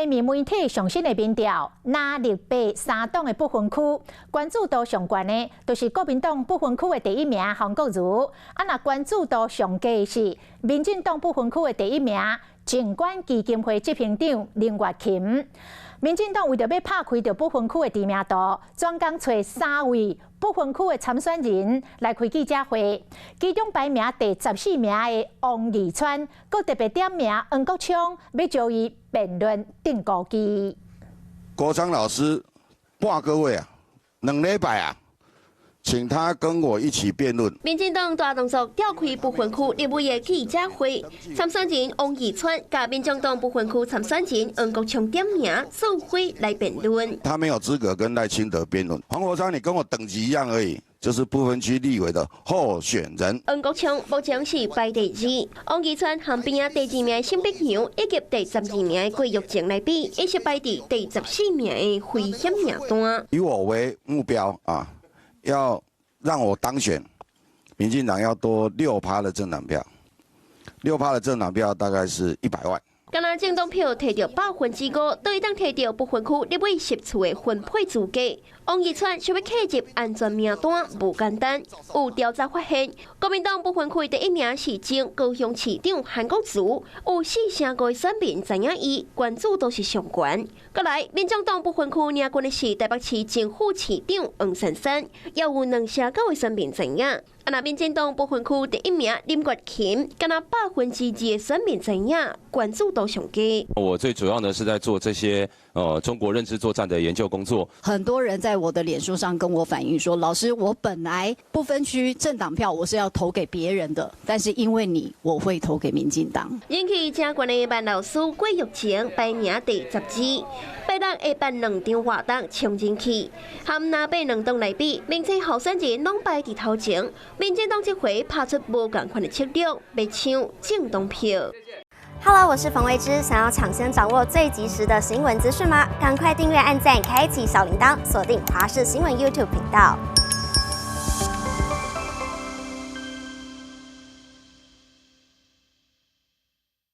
面媒體上新的民調，藍綠白三黨的不分區關注度上懸的，就是國民黨不分區的第一名韓國瑜。啊，若關注度上低的是民進黨不分區的第一名靜觀基金會執行長林月琴。民進黨為著欲拍開著不分區的知名度，專工揣三位不分區的參選人來開記者會，其中排名第14名的王義川，閣特別點名黃國昌，欲招伊辯論釘孤枝。國昌老師半個月啊，2禮拜啊，請他跟我一起辯論。民進黨大動作召開不分區立委的記者會，參選人王義川佮民眾黨不分區參選人黃國昌點名做伙來辯論。他沒有資格跟賴清德辯論。黃國昌，你跟我等級一樣而已，就是不分區立委的候選人。黃國昌目前是排第二，王義川和邊仔第二名的沈碧陽以及第12名的郭玉靜來比，伊是排佇第14名的危險名單。以我為目標啊，要讓我當選，民進黨要多六趴的政黨票，六趴的政黨票大概是100萬。敢若政黨票提著5%，都會當提著不分區立委席次的分配資格。王義川想欲契入安全名單，無簡單。有調查發現，國民黨不分區第一名是前高雄市長韓國瑜，有4成5的選民知影伊，關注度是上懸。過來，民進黨不分區領軍的是台北市前副市長黃珊珊，也有2成9的選民知影。啊，若民進黨不分區第一名林月琴，敢若2%的選民知影，關注度上低。我最主要呢是在做這些中國認知作戰的研究工作。很多人在我的臉書上跟我反映說，老師，我本來不分區政黨票我是要投給別人的，但是因為你，我會投給民進黨。人氣誠懸的萬老師郭玉晴排名第12，拜六會辦兩場活動衝人氣，和藍白兩黨來比，明星候選人攏排佇頭前。民進黨這回拍出無仝款的策略，欲搶政黨票。 Hello，我是馮慧芝，想要搶先掌握最及時的新聞資訊嗎？趕快訂閱、按讚、開啟小鈴鐺，鎖定華視新聞 YouTube 頻道。